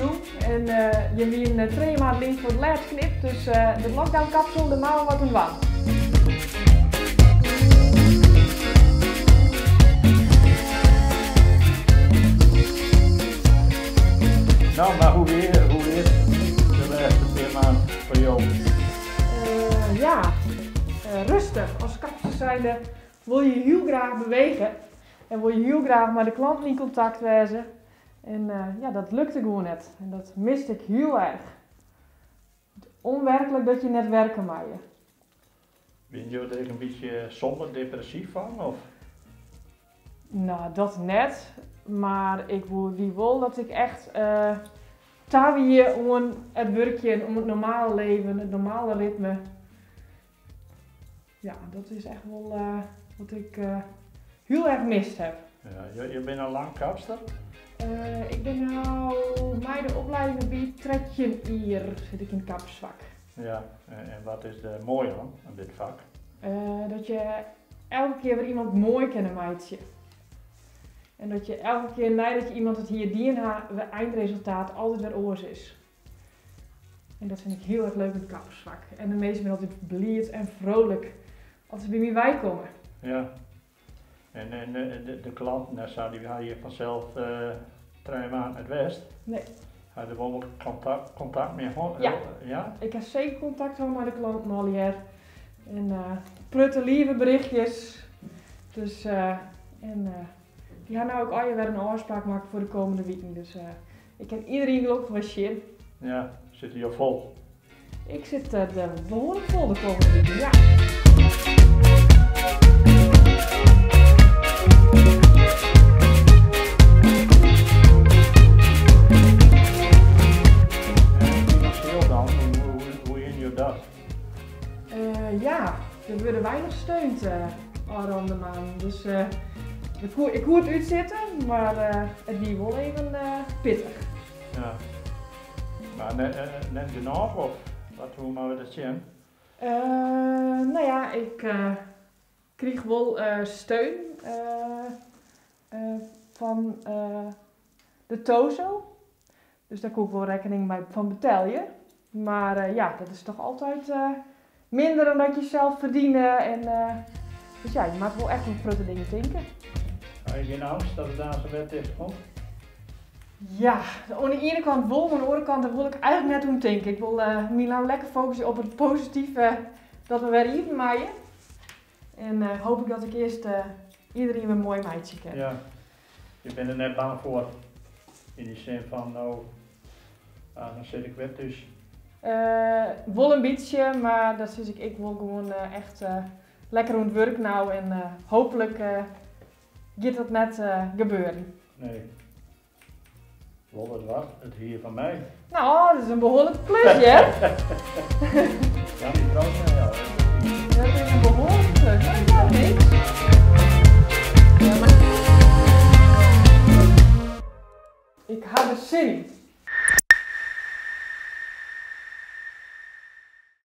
jûn en jim wienen trije maand lyn foar it lêst knipt, dus de lockdown kapsel der moat wat oan dwaan. No, mar hoe wie hoe wie it de lêste pear maand foar jo? Ja, rêstich. As kapster zijnde wol je hiel graach bewege en wol je hiel graach mei de klanten yn kontakt wêze. En ja, dat lukte gewoan net. En dat miste ik hiel erch. Ûnwerklik dat je net werke meie. Binne jo der ek in bytsje somber, depressyf fan? Of? No, dat net. Mar ik wie wol dat ik echt ta wie oan it wurkjen, oan it normale leven, it normale ritme. Ja, dat is echt wol wat ik hiel erch mist ha. Ja, jo binne al lang kapster? Ik bin no mei de oplieding derby 13 jier sit ik yn it kappersfak. Ja, en wat is der moai oan, oan dit fak? Dat je elke kear wer iemand moai kinne meitsje. En dat je elke kear neidat je iemand it hier dien ha, it eindresultaat altyd wer oars is. En dat fyn ik hiel erch leuk yn it kappersfak. En de minsken binne altyd bliid en frolik as se by my weikomme. Ja. En de klanten en sa, dy ha hjir fansels 3 maand net west. Nee. Ha je der wol wat kontakt mei hân? Ja. Ja? Ik ha seker kontakt hân mei de klanten allegear. En prutte leave berichtjes. Dus, en dy ha no ek allegear wer in ôfspraak makke foar de komende wiken. Dus ik kin iedereen gelokkich wer sjen. Ja, sitte jo fol? Ik sit der behoarlik fol de komende wiken, ja. En finansjeel dan, hoe hiene jo dat? Ja, der wurde weinich steund ôfrûne maanden. Dus ik koe it útsitte, mar it wie wol even pittich. Ja. Mar net genôch of wat, hoe moatte we dat sjen? No ja, ik krige wol steun fan de TOZO. Dus dêr koe ik wol rekkening mei fan betelje. Mar ja, dat is toch altyd minder dan dat je sels ferdiene. En, dus ja, je moatte wol echt oan grutte dingen tinke. Ha je gjin eangst dat it aanst wer ticht komt? Ja, oan de iene kant wol, mar oan de oare kant dêr wol ik eigentlik net oan tinke. Ik wol my no lekker fokusje op it positive dat we wer iepen meie. En hoop ik dat ik earst iedereen wer moai meitsje kin. Ja, je binne der net bang foar? Yn dy sin fan no, ah, dan sit ik wer thús. Wol in bytsje, mar dat sis ik, ik wol gewoan echt lekker oan it wurk no en hooplik giet dat net gebeuren. Nee. Wol dat wat, it hier fan my. No, dat is in behoarlik plus, hear. Ja, myn frou sei al.